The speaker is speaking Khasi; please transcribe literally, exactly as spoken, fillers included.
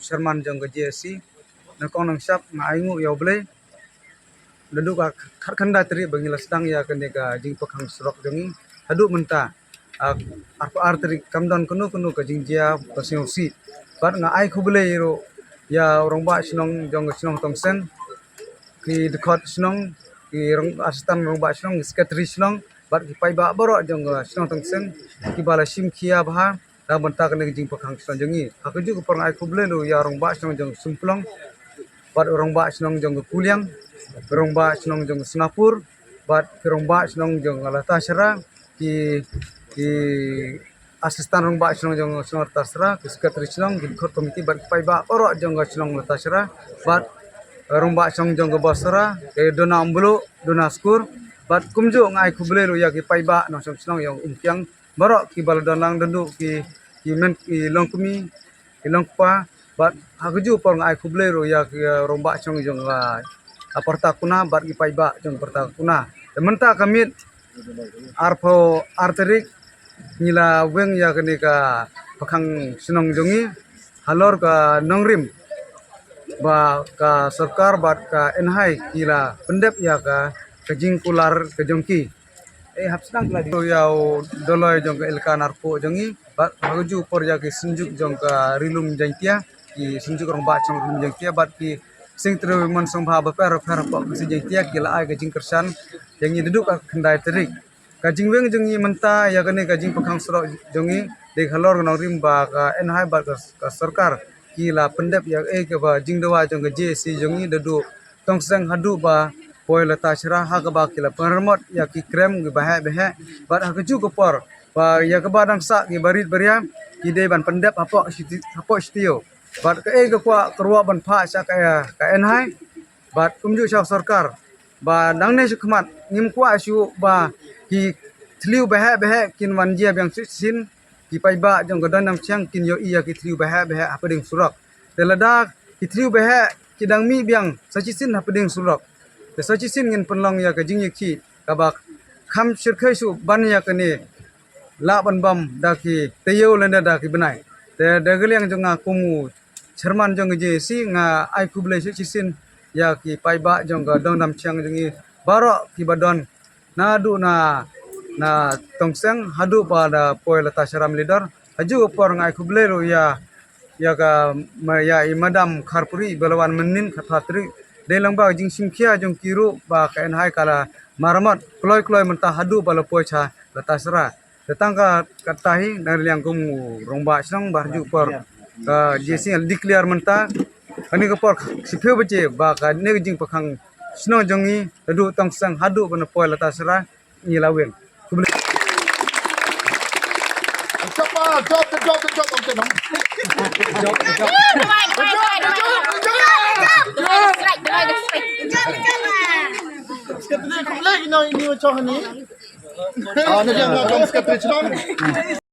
Chairman jong ka J A C, na kong nang shap nga ai nguh ïa U Blei. Naduh ka khatkhyndai tarik ba ngi la sdang ïa kane ka jingpyrkhang surok jong ngi haduh mynta, ah, arphew ar tarik kam don kano kano ka jingjia ka sngewsih. Bad nga ai khublei ruh ïa u rangbah shnong jong ka shnong Tongseng, ki dkhot shnong, ki rang, assistant rangbah shnong, ki secretary shnong, bad ki paidbah baroh jong ka shnong Tongseng kiba la shim khia bha na bynta kane ka jingpyrkhang shnong jong ngi. Ha kajuh ka por nga ai khublei ruh ïa u rangbah shnong jong Sumplong, bad u rangbah shnong jong ka Kuliang, u rangbah shnong jong Snapur, bad ki rangbah shnong jong Latashra, ki, ki assistant rangbah shnong jong shnong Latashra, ki secretary shnong, ki dkhot committee, bad ki paidbah baroh jong ka shnong Latashra, bad rangbah shnong jong ka Bawsra, ki dona Umblu, dona Skur, bad kumjuh nga ai khublei ruh ïa ki paidbah nongshong shnong ïa u Umkiang baroh kiba la don lang, naduh ki, ki myn, ki longkmie, ki longkpa, bad ha kajuh por nga ai khublei ruh ïa ki, eh, rangbah shnong jong, ah, ah, pyrta kuna bad ki paidbah jong pyrta kuna. Te mynta ka miet arphew ar tarik ngi la weng ïa kane ka pyrkhang shnong jong ngi halor ka nongrim ba ka sorkar bad ka N H I ki la pyndep ïa ka, ka jingkular ka jong ki. Eh, hap sdang ka la dei. Ïa u Doloi jong ka Elaka Narpuh jong ngi, bad ha kajuh por ïa ki Synjuk jong ka Ri Lum Jaiñtia, ki Synjuk Rangbah shnong Ri Lum Jaiñtia, bad ki Secretary Women Sngewbha bapher bapher hapoh ka Jaiñtia, ki la ai ka jingkyrshan ïa ngi naduh ka khyndai tarik. Ka jingweng jong ngi mynta ïa kane ka jingpyrkhang surok jong ngi, dei halor ka nongrim ba ka N H I bad ka, ka sorkar ki la pyndep ïa kaei kaba jingdawa jong ka J A C jong ngi, naduh Tongseng haduh ba poi Latashra, ha kaba ki la pynremot ïa ki krem kiba heh ba heh, bad ha kajuh ka por ba ïa kaba dang sah kiba rit ba ria ki dei ban pyndep hapoh shiti-, hapoh shatei. Bad kaei ka kwah ka ruh ban phah sha ka, ka N H I bad kumjuh sha sorkar ba nangne sha khmat ngim kwah shuh ba ki thliew ba heh ba heh kin wan jia biang shisien, ki paidbah jong ka Dong Namshiang kin ïohi ïa ki thliew ba heh ba heh hapdeng surok. Te lada ki thliew ba heh ki dang mih biang sa shisien hapdeng surok, te sa shisien ngin pynlong ïa ka jingïakhih kaba kham shyrkhei shuh ban ïa kane, lah ban bam da ki taïew lane da ki bnai. Te da ka liang jong nga kum u chairman jong ka J A C, nga ai khublei shisien ïa ki paidbah jong ka Dong Namshiang jong ngi baroh kiba don, naduh na, na Tongseng haduh ba da poi Latashra Myllidur. Ha kajuh ka por nga ai khublei ruh ïa, ïa ka ma-, ïa i Madam Kharpuri ba la wan mynnin khatphra tarik. Dei lang ba ka jingshim khia jong ki ruh ba ka N H I ka la maramot kloi kloi mynta haduh ba la poi sha Latashra. Te tang ka, kata hi na liang kum u rangbah shnong ba ha kajuh ka por ka J A C la declare mynta. Kane ka por shiphew baje ba kane ka jingpyrkhang shnong jong ngi naduh Tongseng haduh ba na poi Latashra ngi la weng. Khublei. Jop, ah, jop, jop, jop, jop, jop, jop. Khublei, you know, you know, Johnny. Ah, na liang ka jong secretary shnong.